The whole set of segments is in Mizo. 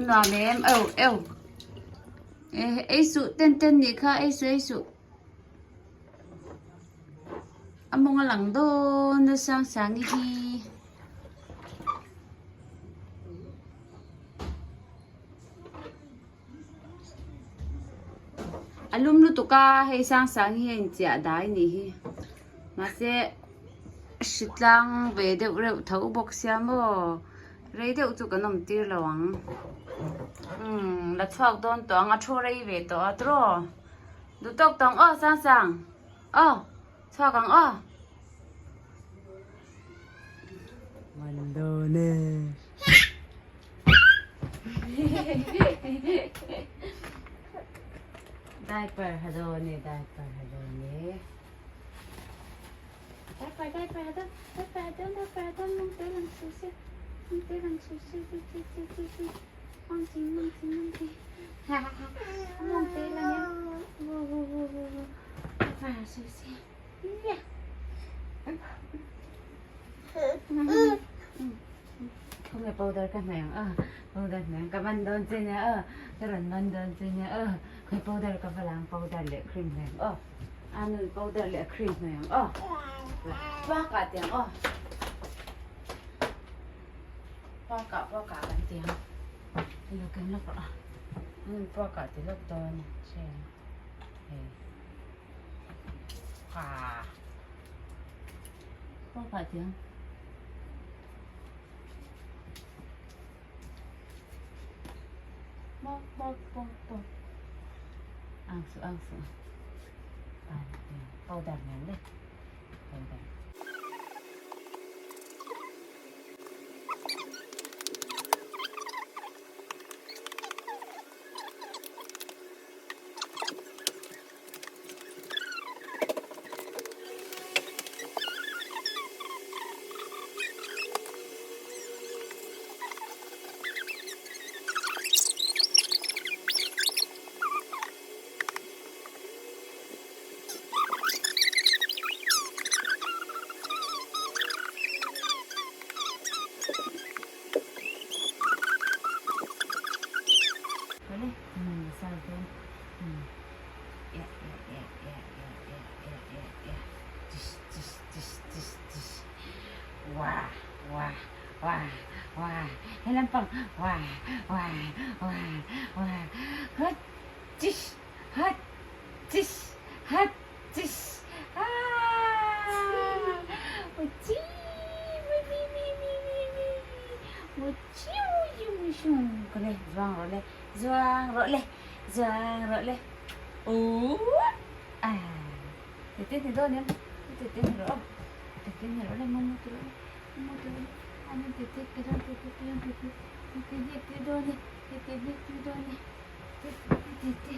Nuam em eu eu ei suh ten ten nih kha ei suh ei suh a mawng a lang dawn a Sangsangi hi. A lum lutuk a hei Sangsangi hi a inchiah dai nih hi mahse hritlang ve deuh reuh tho bawk sia maw rei deuh chu kan awm tir lo ang umm la chhuak dawn tawh ang a thu rei ve tawh a tiraw duh tawk tawh ang aw Sangsang aw chhuak ang aw. Diaper ha dawn e diaper ha dawn e diaper diaper ha dawn diaper ha dawn diaper ha dawn mawng te lang su se mawng te lang su se ti ti ti ti ti mawng ting mawng ting mawng ting ha ha ha mawng te lang e wo wo wo wo wo diaper ha su se ya Không phải powder ka hnawih ang a, powder hnawih ang ka man dawn che nia a, ka rawn man dawn che nia a, khawi powder ka va la ang powder leh cream hnawih ang aw, a nu powder leh cream hnawih ang aw, puakah ti ang aw, puakah puakah kan ti ang, ilo ken lawk rawh a, nu puakah ti lawk dawn che hei ah. Puakah ti ang. Bawk bawk bawk bawk. Ang su ang su. Powder nen le. Powder. Zuang rawh le zuang rawh le zuang rawh le uuh ah tete ni dawn em tete ni rawh aw tete ni rawh le momo ti rawh le momo ti rawh le ani tete ti dawn tete ti dawn tete tete hnek ti dawn e tete hnek ti dawn e tete tete tete.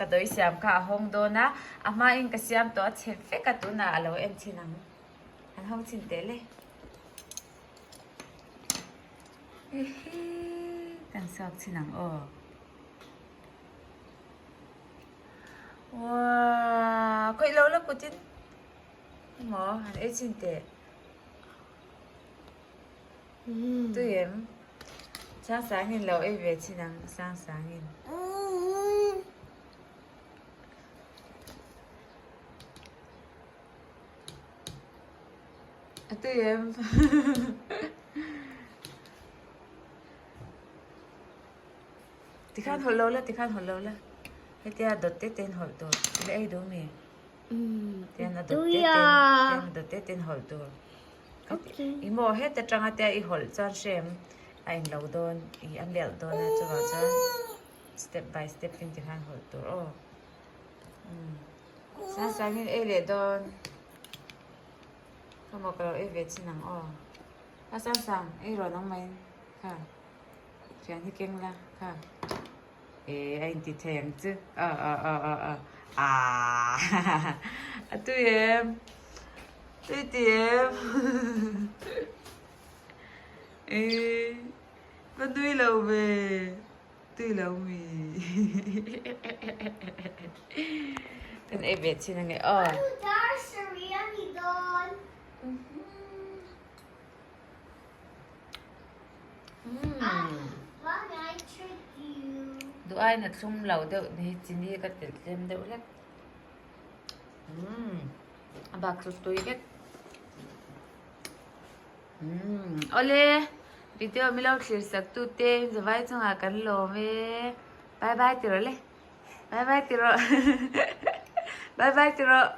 ka dawi siam kha a hawng dawn a, a hmain ka siam tawh a chhe vek a tunah a lo en thin ang. An hawng chhin teh le. Ehe kan suak chhin ang aw. Uaa khawih lo la kutin emaw han ei chhin teh. Tui em? Sang sangin lo ei ve chhin ang sang sangin. A tui em? Tikhan hawlh lo la, tikhan hawlh lo la. Hetia dawt te ten hawlh tur. I la ei duh mi? Tian a dawt te ten, tian a dawt te ten hawlh tur. I maw heta tanga tia i hawlh chuan hrem a englo dawn, i a melh dawn a chuvang chuan step by step in tikhan hawlh tur aw. Sang sangin ei leh dawn. Ka maw ka lo ei ve chin ang aw. A sang sang ei rawh nang mai kha. Fian hi keng la kha. E a inti thei ang chu. Aw aw aw aw aw. Aaa a tui em. Tui ti em. E va nui lo ve. Tui lo mi. Kan ei ve chin ange aw. Dar sarih a ni dawn. Duh aiin a thlum lo deuh ni hi chini ka telh tlem deuh hlek. A bak chu tui vek. Awle video milo thlir sak tu te zavai chungah kan lawm e bye bye ti rawh le bye bye ti rawh bye bye ti rawh.